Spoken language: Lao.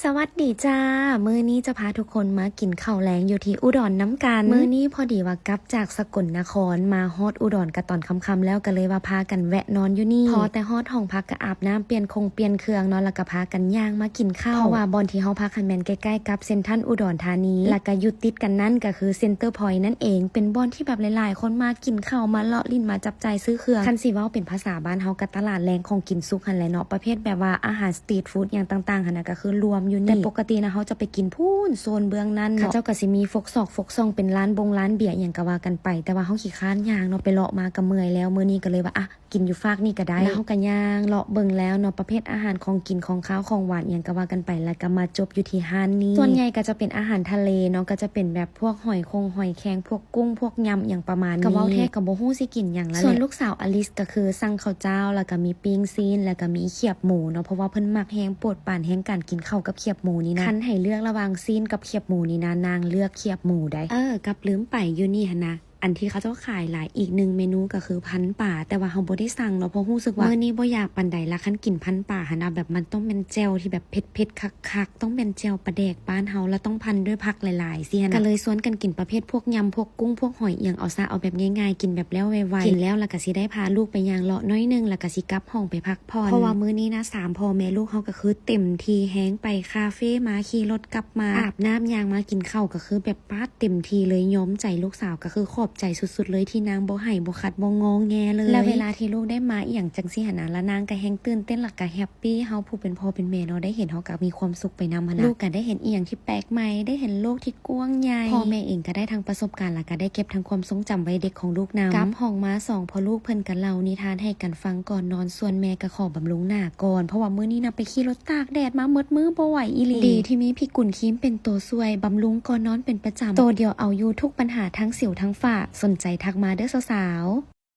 ສະຫວັດດີຈ້າ ມື້ນີ້ຈະພາທຸກຄົນມາກິນເຂົ້າແລງຢູ່ທີ່ອຸດອນນຳກັນ. ມື້ນີ້ພໍດີວ່າກັບຈາກສະກົນນະຄອນ ມາຮອດອຸດອນກະຕອນຄ່ຳໆແລ້ວ ກະເລີຍວ່າພາກັນແວະນອນຢູ່ນີ້. ພໍແຕ່ຮອດຫ້ອງພັກກະອາບນ້ຳ ປ່ຽນຄົງປ່ຽນເຄື່ອງເນາະ ແລ້ວກະພາກັນຍ່າງມາກິນເຂົ້າ ເພາະວ່າບ່ອນທີ່ເຮົາພັກຫັ້ນແມ່ນໃກ້ໆກັບເຊັນທຣັນອຸດອນທານີ ແລ້ວກະຢູ່ຕິດກັນນັ້ນກະຄືເຊັນເຕີພອຍນັ້ນເອງ ເປັນບ່ອນທີ່ແບບຫຼາຍໆຄົນມາກິນເຂົ້າ ມາເລາະຫຼິ້ນ ມາຈັບຈ່າຍຊື້ເຄື່ອງ. ຄັນຊິເວົ້າເປັນພາສາບ້ານເຮົາກະຕະຫຼາດແລງຂອງກິນສຸກຫັ້ນແຫຼະເນາະ ປະເພດແບບວ່າອາຫານສະຕຣີດຟູດຫຍັງຕ່າງໆຫັ້ນນະ ກະຄືລວມຢູ່ນີ້. ແຕ່ປົກກະຕິນະ ເຮົາຈະໄປກິນພຸ້ນໂຊນເບື້ອງນັ້ນເນາະ ເຂົາເຈົ້າກະຊິມີຟົກຊອກຟົກຊ່ອງ ເປັນຮ້ານບົງຮ້ານເບຍຫຍັງກະວ່າກັນໄປ ແຕ່ວ່າເຮົາຂີ້ຄ້ານຍ່າງເນາະ ໄປເລາະມາກະເມື່ອຍແລ້ວ. ມື້ນີ້ກະເລີຍວ່າ ອະ ກິນຢູ່ຟາກນີ້ກະໄດ້ ແລ້ວເຮົາກະຍ່າງເລາະເບິ່ງແລ້ວເນາະ ປະເພດອາຫານຂອງກິນ ຂອງຄາວ ຂອງຫວານຫຍັງກະວ່າກັນໄປ ແລ້ວກະມາຈົບຢູ່ທີ່ຮ້ານນີ້. ສ່ວນໃຫຍ່ກະຈະເປັນອາຫານທະເລເນາະ ກະຈະເປັນແບບພວກຫອຍຄົງຫອຍແຄງ ພວກກຸ້ງ ພວກຍຳຫຍັງປະມານນີ້ ກະເວົ້າແທ້ກະບໍ່ຮູ້ຊິກິນຫຍັງລະແຫຼະ. ສ່ວນລູກສາວອາລິສກະຄືສັ່ງເຂົ້າຈ້າວ ແລ້ວກະມີປີ້ງຊີ້ນ ແລ້ວກະມີຂຽບໝູເນາະ ເພາະວ່າເພິ່ນມັກແຮງ ໂປດປານແຮງການກິນເຂົ້າກັບຂຽບໝູນີ້ນະ. ຄັນໃຫ້ເລືອກລະຫວ່າງຊີ້ນກັບຂຽບໝູນີ້ນະ ນາງເລືອກຂຽບໝູໄດ໋. ເອີ ກັບລືມໄປ ຢູ່ນີ້ຫັ້ນນະ ອັນທີ່ເຂົາເຈົ້າຂາຍຫຼາຍອີກໜຶ່ງເມນູກະຄືພັນປາ ແຕ່ວ່າເຮົາບໍ່ໄດ້ສັ່ງເນາະ ເພາະຮູ້ສຶກວ່າມື້ນີ້ບໍ່ຢາກປານໃດລະ. ຄັນກິນພັນປາຫັ້ນນະ ແບບມັນຕ້ອງແມ່ນແຈ່ວທີ່ແບບເຜັດໆຄັກໆ ຕ້ອງແມ່ນແຈ່ວປາແດກບ້ານເຮົາ ລະຕ້ອງພັນດ້ວຍຜັກຫຼາຍໆຊີ້ຫັ້ນນະ ກະເລີຍຊວນກັນກິນປະເພດພວກຍຳ ພວກກຸ້ງ ພວກຫອຍອີ່ຫຍັງເອົາຊະ ເອົາແບບງ່າຍໆ ກິນແບບແລ້ວໄວໆ. ກິນແລ້ວລະກະຊິໄດ້ພາລູກໄປຍ່າງເລາະໜ້ອຍໜຶ່ງ ລະກະຊິກັບຫ້ອງໄປພັກຜ່ອນ ເພາະວ່າມື້ນີ້ນະ ສາມພໍ່ແມ່ລູກເຮົາກະຄືເຕັມທີ່ແຮງ ໄປຄາເຟມາ ຂີ່ລົດກັບມາ ອາບນ້ຳ ຍ່າງມາກິນເຂົ້າ ກະຄືແບບ ປາດ ເຕັມທີ່ເລີຍ. ຍອມໃຈລູກສາວ ກະຄືຂອບໃຈສຸດໆເລີຍ ທີ່ນາງບໍ່ໄຫ້ ບໍ່ຂັດ ບໍ່ງໍແງເລີຍ. ແລ້ວເວລາທີ່ລູກໄດ້ມາອີ່ຫຍັງຈັ່ງຊີ້ຫັ້ນນະ ລະນາງກະແຮງຕື່ນເຕັ້ນ ລະກະແຮັບປີ້ ເຮົາຜູ້ເປັນພໍ່ເປັນແມ່ເນາະ ໄດ້ເຫັນເຮົາກະມີຄວາມສຸກໄປນຳຫັ້ນນະ. ລູກກະໄດ້ເຫັນອີ່ຫຍັງທີ່ແປກໃໝ່ ໄດ້ເຫັນໂລກທີ່ກວ້າງໃຫຍ່ ພໍ່ແມ່ເອງກະໄດ້ທັງປະສົບການ ລະກະໄດ້ເກັບທັງຄວາມຊົງຈຳໄວ້ເດັກຂອງລູກນຳ. ກັບຫ້ອງມາ ສອງພໍ່ລູກເພິ່ນກະເລົ່ານິທານໃຫ້ກັນຟັງກ່ອນນອນ ສ່ວນແມ່ກະຂໍບຳລຸງໜ້າກ່ອນ ເພາະວ່າມື້ນີ້ນະ ໄປຂີ່ລົດຕາກແດດມາໝົດມື້ ບໍ່ໄຫວອີ່ຫຼີ. ດີທີ່ມີພີກຸນຄຣີມເປັນໂຕຊ່ວຍ ບຳລຸງກ່ອນນອນເປັນປະຈຳ ໂຕດຽວເອົາຢູ່ທຸກບັນຫາ ທັງສິວທັງຝ້າ. ສົນໃຈທັກມາເດີ້ສາວໆ.